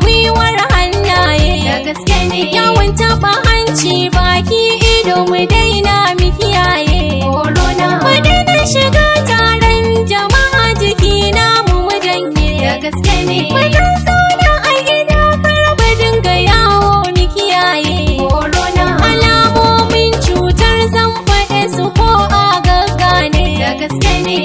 gwiwar hannaye. Da gaske ne. Yawan taɓa hanci, baki, ido mu daina, mu kiyaye. Corona. Mu daina shiga taron jama'a, jiki namu mu janye. Da gaske ne. Mu dan zauna a gida, kar mu dinga yawo, mu kiyaye. Corona. Alamomin cutar zan faɗe su ko a gaggane. Da gaske ne.